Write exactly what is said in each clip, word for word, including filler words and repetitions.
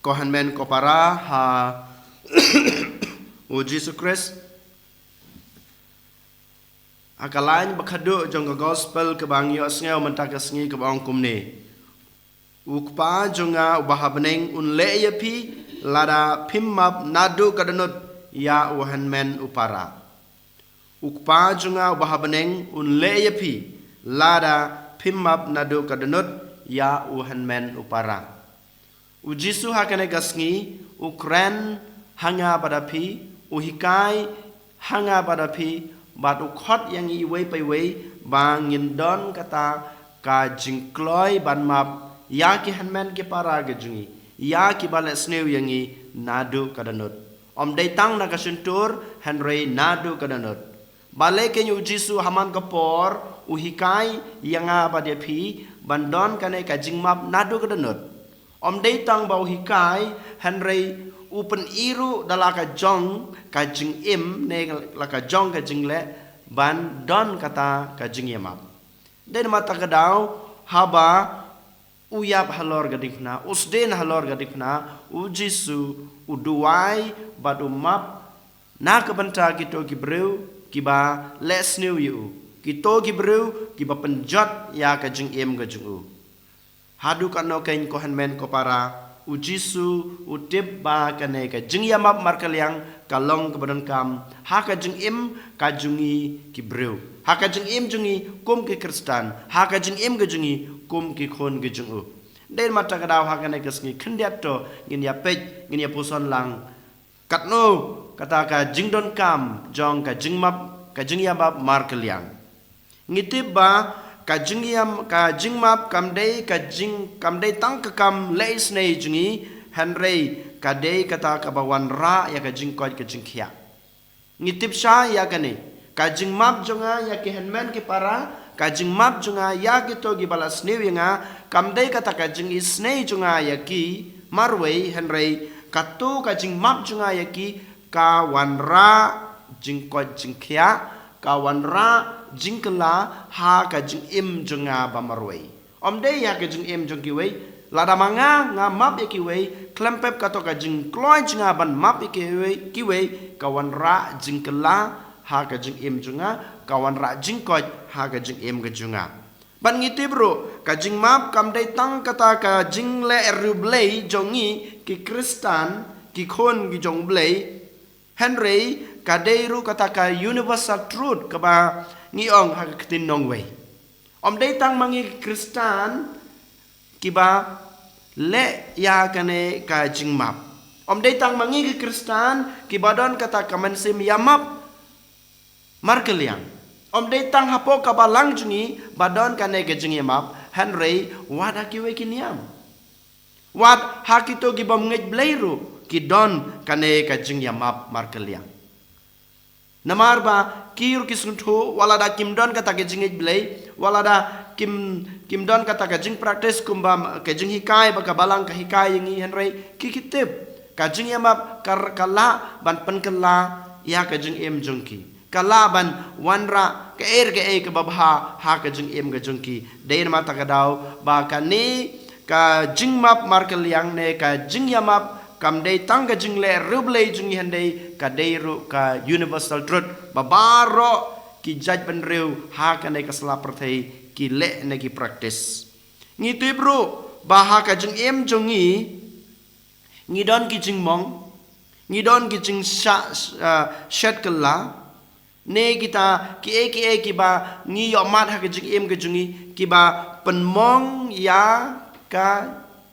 Ko hynmen ko para ha u Jisu Khrist. Ha ka lain ba khadduh jong ka gospel kaba ngi ïohsngew mynta ka sngi kaba ong kumne. U Kpa jong nga uba ha bneng un leh ïa phi lada phim map naduh ka dohnud ïa u hynmen u para. U Kpa jong nga uba ha bneng un leh ïa phi lada phim map naduh ka dohnud ïa u hynmen u para. U Jisu ha kane ka sngi u kren ha nga bad ha phi, u hikai ha nga bad ha phi, bad u khot ïa ngi iwei pa iwei ba ngin don kata ka jingkloi ban map ïa ki hynmen ki para ki jong ngi, ïa kiba leh sniew ïa ngi naduh ka dohnud. Ym dei tang na ka shyntur, hynrei naduh ka dohnud. Balei kein u Jisu ha man ka por u hikai ïa nga bad ïa phi ban don kane ka jingmap naduh ka dohnud. Ym dei tang ba u hikai, hynrei u pyni ruh da la ka jong ka jingim ne la ka jong ka jingleh ban don kata ka jingïamap. Dei namar kata ka daw haba u ïap halor ka diengphna, u sdien halor ka diengphna, u Jisu u duwai bad u map na ka bynta kito ki briew kiba leh sniew ïa u, kito ki briew kiba pynjot ïa ka jingim ka jong u. Haduh katno kein ko hynmen ko para, u Jisu u tip ba kane ka jingïamap markylliang ka long kaba donkam ha ka jingim ka jong ngi ki briew, ha ka jingim jong ngi kum ki Khristan, ha ka jingim ka jong ngi kum ki khun ki jong u. Dei namar kata ka daw ha kane ka sngi khyndiat to ngin ïa peit, ngin ïa puson lang katno kata ka jingdonkam jong ka jingmap, ka jingïamap markylliang. Ngi tip ba ka jingïam, ka jingmap kam dei ka jing, kam dei tang ka kam leh isynei jong ngi, hynrei ka dei kata kaba wanrah ïa ka jingkoit ka jingkhiah. Ngi tip shai ïa kane, ka jingmap jong nga ïa ki hynmen ki para, ka jingmap jong nga ïa kito kiba la sniew ïa nga, kam dei kata ka jingisynei jong nga ïa ki marwei, hynrei kato ka jingmap jong nga ïa ki ka wanrah jingkoit jingkhiah, ka wanrah jingkylla ha ka jingim jong nga ba marwei. Ym dei ïa ka jingim jong kiwei, lada ma nga nga map ïa kiwei, khlem pep kato ka jingkloi jong nga ban map ïa kiwei, kiwei, ka wanrah jingkylla ha ka jingim jong nga, ka wanrah jingkoit ha ka jingim ka jong nga. Bad ngi tip ruh, ka jingmap kam dei tang kata ka jingleh riewblei jong ngi ki Khristan, ki khun ki jong u Blei, hynrei ka dei ruh kata ka universal truth kaba ngi ong ha ka ktien nongwei. Ym dei tang ma ngi ki Khristan kiba leh ïa kane ka jingmap. Ym dei tang ma ngi ki Khristan kiba don kata ka mynsiem ïamap markylliang. Ym dei tang hapoh ka balang jong ngi ba don kane ka jingïamap, hynrei wat ha kiwei ki niam, wat ha kito ki bym ngeit Blei ruh ki don kane ka jingïamap markylliang. Namar ba ki ruh ki sngewthuh, wat lada kim don kata ka jingngeit Blei, wat lada kim, kim don kata ka jingpractice kumba ka jinghikai ba ka balang ka hikai ïa ngi, hynrei ki, ki tip ka jingïamap ka, ka lah ban pynkylla ïa ka jingim jong ki, ka lah ban wanrah kaei kaei kaba bha ha ka jingim ka jong ki. Dei namar kata ka daw ba kane ka jingmap markylliang ne ka jingïamap kam dei tang ka jingleh riewblei jong ngi, hynrei ka dei ruh ka universal truth ba baroh ki jaitbynriew ha kane ka sla pyrthei ki leh ne ki practice. Ngi tip ruh ba ha ka jingim jong ngi, ngi don ki jingmong, ngi don ki jingshah, ah, shet kylla, ne kita kiei kiei kiba ngi ïohmad ha ka jingim ka jong ngi kiba pynmong ïa ka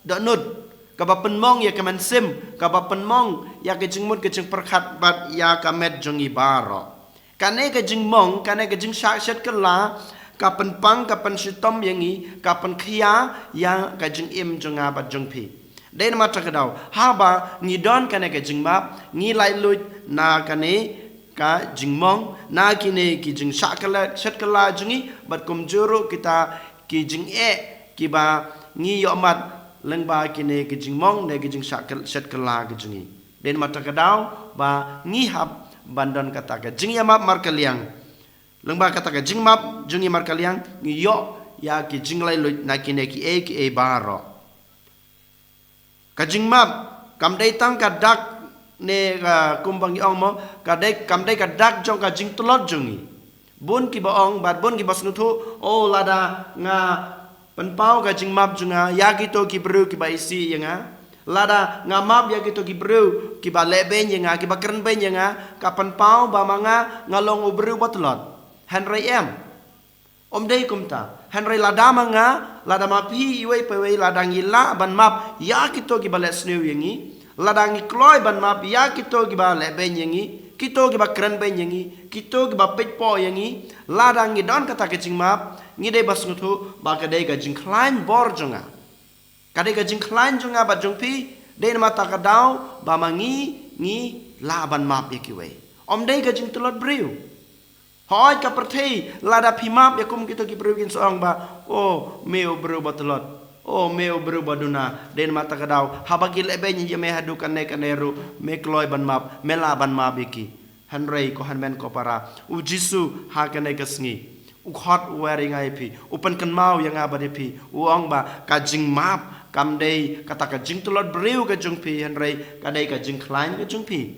dohnud, kaba pynmong ïa ka mynsiem, kaba pynmong ïa ka jingmut ka jingpyrkhat bad ïa ka met jong ngi baroh. Kane ka jingmong, kane ka jingshah shet kylla ka pynpang, ka pynshitom ïa ngi, ka pynkhia ïa ka jingim jong nga bad jong phi. Dei namar kata ka daw, haba ngi don kane ka jingmap, ngi laitluid na kane ka jingmong, na kine ki jingshah kylla, shet kylla jong ngi, bad kumjuh ruh kita ki jingeh kiba ngi ïohmad lyngba kine ki jingmong ne ki jingshah kyl-, shet kylla ki jong ngi. Dei namar kata ka daw ba ngi hap ban don kata ka jingïamap markylliang. Lyngba kata ka jingmap jong ngi markylliang, ngi ïoh ïa ki jinglaitluid na kine kiei kiei baroh. Ka jingmap Kam dei tang ka dak ne, ah, kumba ngi ong mo, ka dei, kam dei ka dak jong ka jingtlot jong ngi. Bun kiba ong, bad bun kiba sngewthuh, oh, lada nga pynpaw ka jingmap jong nga ïa kito ki briew kiba isih ïa nga, lada nga map ïa kito ki briew kiba lehbeiñ ïa nga, kiba krenbeiñ ïa nga, ka pynpaw ba ma nga nga long u briew ba tlot. Hynrei em. Ym dei kumta. Hynrei lada ma nga, lada ma phi iwei pa iwei, lada ngi lah ban map ïa kito kiba leh sniew ïa ngi, lada ngi kloi ban map ïa kito kiba lehbeiñ ïa ngi, kito kiba krenbeiñ ïa ngi, kito kiba peit poh ïa ngi, lada ngi don kata ka jingmap, ngi dei ba sngewthuh ba ka dei ka jingkhlaiñ bor jong nga. Ka dei ka jingkhlaiñ jong nga bad jong phi, dei namar kata ka daw ba ma ngi, ngi lah ban map ïa kiwei. Ym dei ka jingtlot briew. Hooid, ka pyrthei, lada phi map ïa kum kito ki briew kin sa ong ba, oh, me u briew ba tlot. Oh, me u briew ba duna. Dei namar kata ka daw, haba ki lehbeiñ ïa me haduh kane kane ruh, me kloi ban map, me lah ban map ïa ki. Hynrei ko hynmen ko para, u Jisu ha kane ka sngi u khot u wer ïa nga ïa phi, u pynkynmaw ïa nga bad ïa phi, u ong ba ka jingmap kam dei kata ka jingtlot briew ka jong phi, hynrei ka dei ka jingkhlaiñ ka jong phi.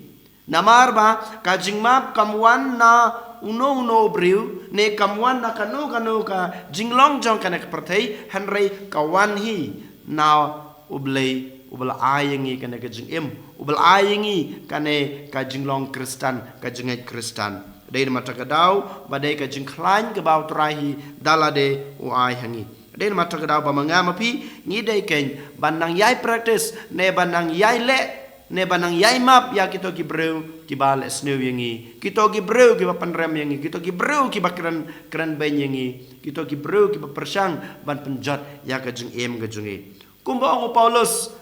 Namar ba ka jingmap kam wan na uno uno u briew, ne kam wan na kano kano ka jinglong jong kane ka pyrthei, hynrei ka wan hi na U Blei, uba la ai ïa ngi kane ka jingim, uba la ai ïa ngi kane ka jinglong Khristan, ka jingngeit Khristan. Dei namar kata ka daw ba dei ka jingkhlaiñ kaba U Trai hi da lade u ai ha ngi. Dei namar kata ka daw ba ma nga ma phi ngi dei kein ban nang ïai practice, ne ban nang ïai leh, ne ban nang ïai map ïa kito ki briew kiba leh sniew ïa ngi, kito ki briew kiba pynrem ïa ngi, kito ki briew kiba kren, krenbeiñ ïa ngi, kito ki briew kiba pyrshang ban pynjot ïa ka jingim ka jong ngi. Kumba ong u Paulus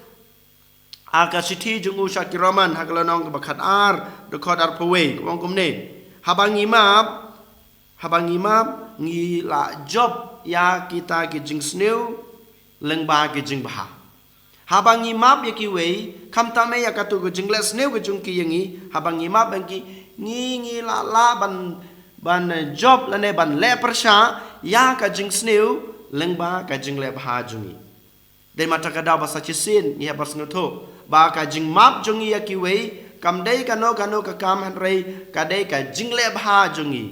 ha ka shithi jong u sha ki Roman, ha ka lynnong kaba khatar, dkhot arphew wei, ka ong kumne: Haba ngi map, haba ngi map, ngi la jop ïa kita ki jingsniew lyngba ki jingbha. Haba ngi map ïa kiwei, khamtam eh ïa kato ka jingleh sniew ka jong ki ïa ngi, haba ngi map ïa ki, ngi, ngi la, la ban, ban, eh, jop lane ban leh pyrshah ïa ka jingsniew lyngba ka jingleh bha jong ngi. Dei namar kata ka daw ba sa shisien ngi hap ban sngewthuh ba ka jingmap jong ngi ïa kiwei kam dei kano kano ka kam, hynrei ka dei ka jingleh bha jong ngi.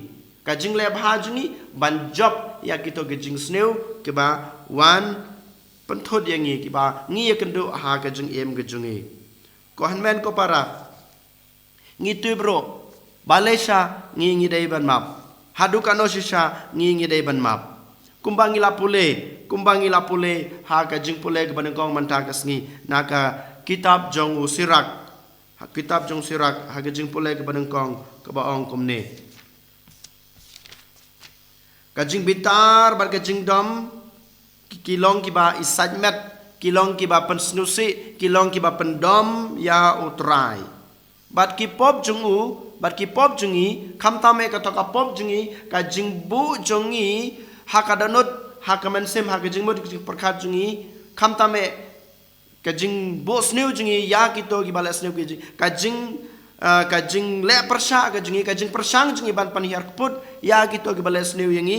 Ka jingleh bha jong ngi ban jop ïa kito ki jingsniew kiba wan pynthut ïa ngi, kiba ngi ïakynduh ha ka jingim ka jong ngi. Ko hynmen ko para, ngi tip ruh ba lehse ngi, ngi dei ban map. Haduh kano shisha ngi, ngi dei ban map. Kumba ngi la pule, kumba ngi la pule ha ka jingpule kaba nyngkong mynta ka sngi, na ka kitab jong u Sirak. Ha kitab jong u Sirak, ha ka jingpule kaba nyngkong, kaba ong kumne: Ka jingbitar bad ka jingdom ki, ki long kiba isaitmet, ki long kiba pynsngewsih, ki long kiba pyndom ïa U Trai. Bad ki pop jong u, bad ki pop jong ngi, khamtam eh kato ka pop jong ngi, ka jingbuh jong ngi ha ka dohnud, ha ka mynsiem, ha ka jingmut, ka jingpyrkhat jong ngi, khamtam eh ka jingbuh sniew jong ngi ïa kito kiba leh sniew ki jing, ka jing, ah, ka jingleh pyrshah ka jong ngi, ka jingpyrshang jong ngi ban pynhiar kput ïa kito kiba leh sniew ïa ngi,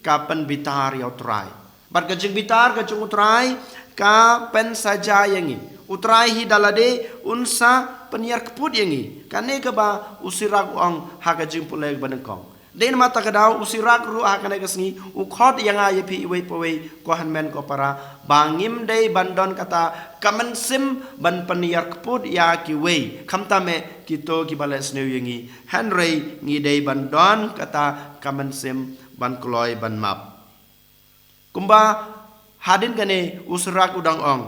ka pynbitar ïa U Trai. Bad ka jingbitar ka jong U Trai ka pynsaja ïa ngi. U Trai hi da lade un sa pynhiar kput ïa ngi. Kane kaba u Sirak u ong ha ka jingpule kaba nyngkong. Dei namar kata ka daw u Sirak ruh ha kane ka sngi u khot ïa nga ïa phi iwei pa iwei, ko hynmen ko para, ba ngim dei ban don kata ka mynsiem ban pynhiar kput ïa kiwei, khamtam eh kito kiba leh sniew ïa ngi, hynrei ngi dei ban don kata ka mynsiem ban kloi ban map. Kumba hadien kane u Sirak u dang ong: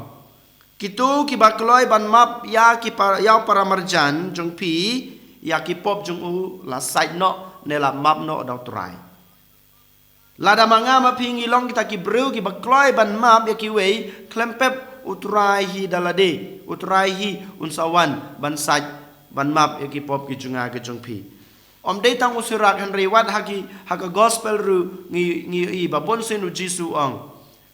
Kito kiba kloi ban map ïa ki pa-, ïa u para marjan jong phi, ïa ki pop jong u la sait noh ne la map noh da U Trai. Lada ma nga ma phi ngi long kita ki briew kiba kloi ban map ïa kiwei, khlem pep U Trai hi da lade, U Trai hi un sa wan ban sait, ban map ïa ki pop ki jong nga ki jong phi. Ym dei tang u Sirak, hynrei wat ha ki, ha ka gospel ruh ngi, ngi ïohi ba bunsien u Jisu u ong: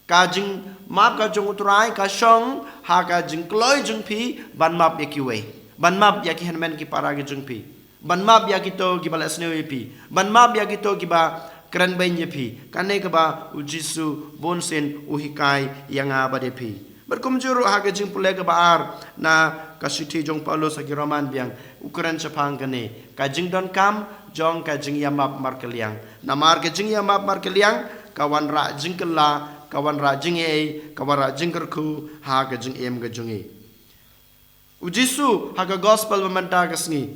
Ka jingmap ka jong U Trai ka shong ha ka jingkloi jong phi ban map ïa kiwei, ban map ïa ki hynmen ki para ki jong phi, ban map ïa kito kiba leh sniew ïa phi, ban map ïa kito kiba krenbeiñ ïa phi. Kane kaba u Jisu bunsien u hikai ïa nga bad ïa phi. Bad kumjuh ruh ha ka jingpule kaba ar na ka shithi jong u Paulus ha ki Roman biang, u kren shaphang kane ka jingdonkam jong ka jingïamap markylliang. Namar ka jingïamap markylliang ka wanrah jingkylla, ka wanrah jingaiei, ka wanrah jingkyrkhu ha ka jingim ka jong ngi. U Jisu ha ka gospel ba mynta ka sngi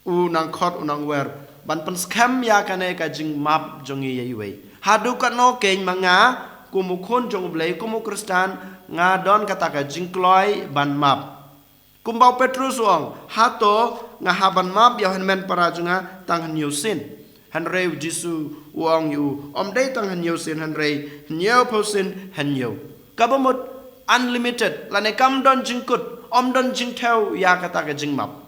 u nang khot, u nang wer ban pynskhem ïa kane ka jingmap jong ngi ïa iwei. Haduh katno keiñ ma nga kum u khun jong U Blei, kum u Khristan, nga don kata ka jingkloi ban map. Kumba u Petrus u ong, hato nga hap ban map ïa u hynmen para jong nga tang hynñiew sien? Hynrei u Jisu u ong ïa u, ym dei tang hynñiew sien hynrei hynñiewphew sien hynñiew. Kaba mut unlimited, lane kam don jingkut, ym don jingthew ïa kata ka jingmap.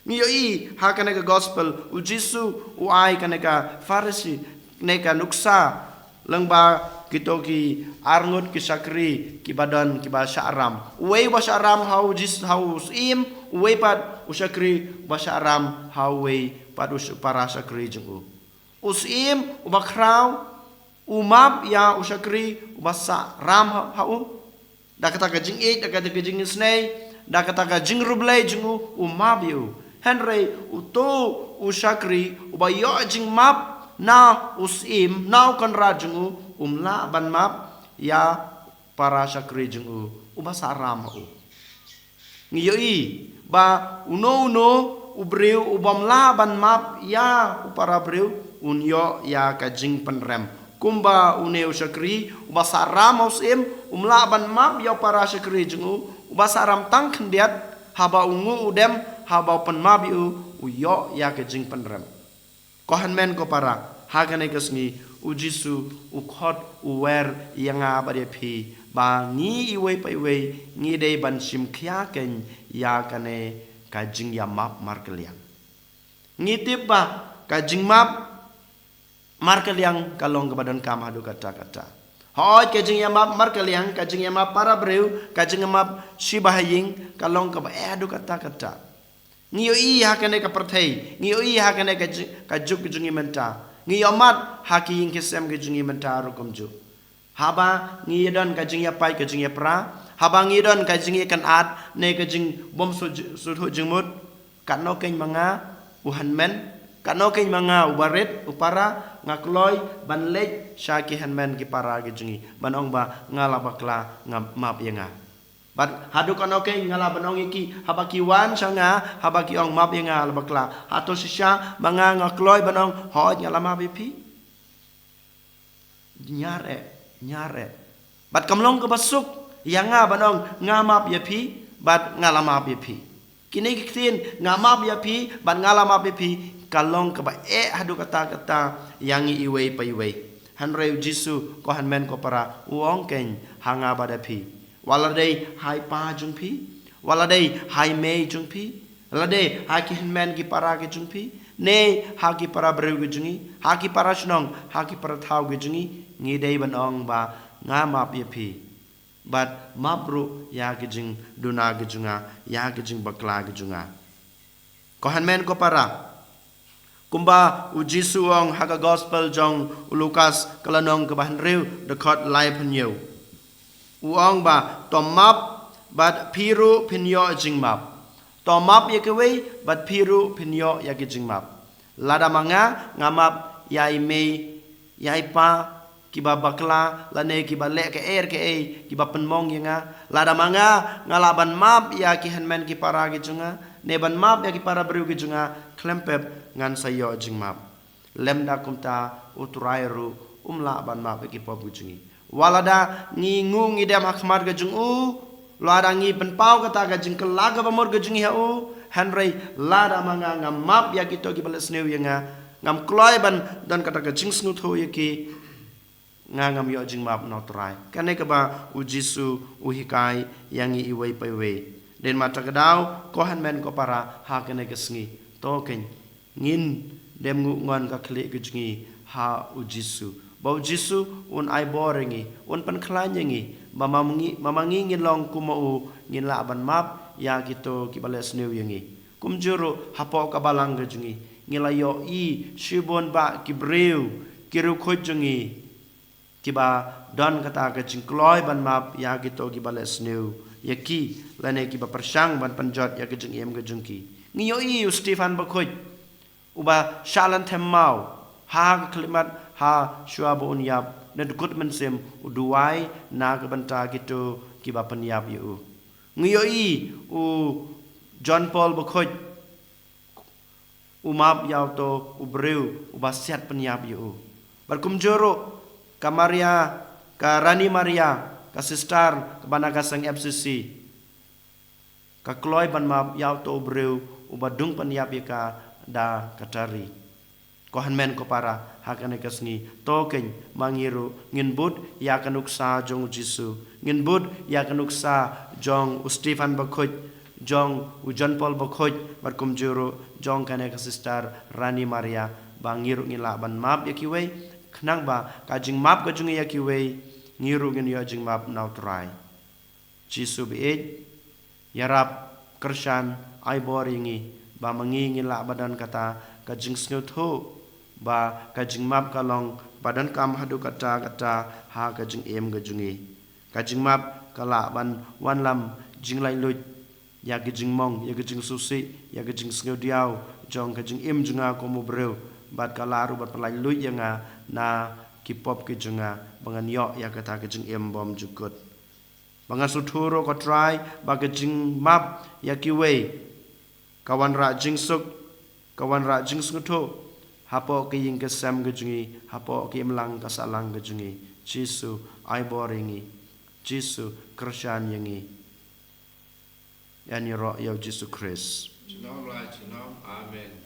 Ngi ïohi ha kane ka gospel, u Jisu u ai kane ka Pharisi, kane ka nuksa, lyngba kito ki arngut ki shakri kiba don kiba shah ram. Uwei uba shah ram ha u Jis-, ha u syiem, uwei pat u shakri uba shah ram ha uwei pat u sh-, para shakri jong u. U syiem uba khraw u map ïa u shakri uba shah ram ha, ha u. Da kata ka jingïeit, da kata ka jingisynei, da kata ka jingriewblei jong u, u map ïa u. Hynrei uto u shakri uba ïoh jingmap na u syiem, na u kynrad jong u, um lah ban map ïa para shakri jong u uba shah ram ha u. Ngi ïohi ba uno uno u briew u bym lah ban map ïa u para briew un ïoh ïa ka jingpynrem. Kumba une u shakri uba shah ram ha u syiem um lah ban map ïa u para shakri jong u uba shah ram tang khyndiat, haba u nguh u dem, haba u pynmap ïa u, u ïoh ïa ka jingpynrem. Ko hynmen ko para, ha kane ka sngi u Jisu u khot u wer ïa nga bad ïa phi ba ngi iwei pa iwei ngi dei ban shim khia keiñ ïa kane ka jingïamap markylliang. Ngi tip ba ka jingmap markylliang ka long kaba donkam haduh katta katta. Hooid, ka jingïamap markylliang, ka jingïamap para briew, ka jingïamap shi ba ha ïing ka long kaba eh haduh katta katta. Ngi ïohi ha kane ka pyrthei, ngi ïohi ha kane ka ju-, ka juk ka jong ngi mynta. Ngi ïohmad ha ki ïing ki sem ka jong ngi mynta ruh kumjuh. Haba ngi ïadon ka jingïapait ka jingïapra, haba ngi ïadon ka jingïakynad ne ka jingbym shu-, sngewthuh jingmut, katno keiñ ma nga u hynmen, katno keiñ ma nga u barit u para, nga kloi ban leit sha ki hynmen ki para ki jong ngi ban ong ba nga la bakla, nga, map ïa nga. Bad haduh katno keiñ nga lah ban ong ïa ki haba ki wan sha nga, haba ki ong map ïa nga la bakla, hato shisha ma nga nga kloi ban ong hooid nga la map ïa phi? Ñiar eh, ñiar eh. Bad kam long kaba suk ïa nga ban ong nga map ïa phi bad nga la map ïa phi. Kine ki ktien nga map ïa phi bad nga la map ïa phi ka long kaba eh haduh katta katta ïa ngi iwei pa iwei. Hynrei u Jisu, ko hynmen ko para, u ong keiñ ha nga bad ha phi. Wat la dei ha i pa jong phi, wat la dei ha i mei jong phi, la dei ha ki hynmen ki para ki jong phi, ne ha ki para briew ki jong ngi, ha ki para shnong, ha ki para thaw ki jong ngi, ngi dei ban ong ba nga map ïa phi. Bad map ruh ïa ki jingduna ki jong nga, ïa ki jingbakla ki jong nga. Ko hynmen ko para, kumba u Jisu u ong ha ka gospel jong u Lukas ka lynnong kaba hynriew, dkhot laiphew hynñiew. U ong ba to map bad phi ruh phin ïoh jingmap. To map ïa kiwei bad phi ruh phin ïoh ïa ki jingmap. Lada ma nga nga map ïa i mei ïa i pa kiba bakla lane kiba leh kaei kaei kiba pynmong ïa nga, lada ma nga nga lah ban map ïa ki hynmen ki para ki jong nga ne ban map ïa ki para briew ki jong nga, khlem pep ngan sa ïoh jingmap. Lymda kumta u Trai ruh um lah ban map ïa ki pop ki jong ngi. Wat lada ngi nguh ngi dem ha khmat ka jong u, lada ngi pynpaw kata ka jingkylla kaba mut ka jong ngi ha u, hynrei lada ma nga ngam map ïa kito kiba leh sniew ïa nga, ngam kloi ban don kata ka jingsngewthuh ïa ki, nga ngam ïoh jingmap na u Trai. Kane kaba u Jisu u hikai ïa ngi iwei pa iwei. Dei namar kata ka daw, ko hynmen ko para, ha kane ka sngi, to keiñ ngin dem nguh ngon ka khlieh ka jong ngi ha u Jisu, ba u Jisu un ai bor ïa ngi, un pynkhlaiñ ïa ngi, ba ma ngi, ma ma ngi ngin long kum ma u, ngin lah ban map ïa kito kiba leh sniew ïa ngi. Kumjuh ruh hapoh ka balang ka jong ngi, ngi la ïohi shibun bah ki briew, ki riewkhuid jong ngi, kiba don kata ka jingkloi ban map ïa kito kiba leh sniew ïa ki, lane kiba pyrshang ban pynjot ïa ka jingim ka jong ki. Ngi ïohi u Stephen Bakhuid, uba shah lynthep maw ha ka khyllipmat, ha shuwa ba un ïap, na dkut mynsiem u duwai na ka bynta kito kiba pynïap ïa u. Ngi ïohi u John Paul Bakhuid, u map ïa uto u briew uba siat pynïap ïa u. Bad kumjuh ruh ka Maria, ka Rani Maria, ka sister kaba na ka seng F C C, ka kloi ban map ïa uto u briew uba dung pynïap ïa ka da ka tari. Ko hynmen ko para, ha kane ka sngi, to kein ma ngi ruh ngin bud ïa ka nuksa jong u Jisu, ngin bud ïa ka nuksa jong u Stephen Bakhuid, jong u John Paul Bakhuid, bad kumjuh ruh jong kane ka sister Rani Maria, ba ngi ruh ngin lah ban map ïa kiwei, khnang ba ka jingmap ka jong ngi ïa kiwei, ngi ruh ngin ïoh jingmap na u Trai. Jisu baieit, ïarap, kyrshan, ai bor ïa ngi, ba ma ngi ngin lah ba don kata ka jingsngewthuh ba ka jingmap ka long ba donkam haduh katta katta ha ka jingim ka jong ngi. Ka jingmap ka lah ban wanlam jinglaitluid ïa ka jingmong, ïa ka jingsngewsih, ïa ka jingsngewdiaw jong ka jingim jong nga kum u briew, bad ka lah ruh ban pynlaitluid ïa nga na ki pop ki jong nga, ba ngan ïoh ïa kata ka jingim bymjukut. Ba ngan sngewthuh ruh, ko Trai, ba ka jingmap ïa kiwei ka wanrah jingsuk, ka wanrah jingsngewthuh hapoh ka ïing ka sem ka jong ngi, hapoh ka imlang ka sahlang ka jong ngi. Jisu, ai bor ïa ngi. Jisu, kyrshan ïa ngi. Ïa ngi ïaroh ïa u Jisu Khrist. Junom la junom. Amen.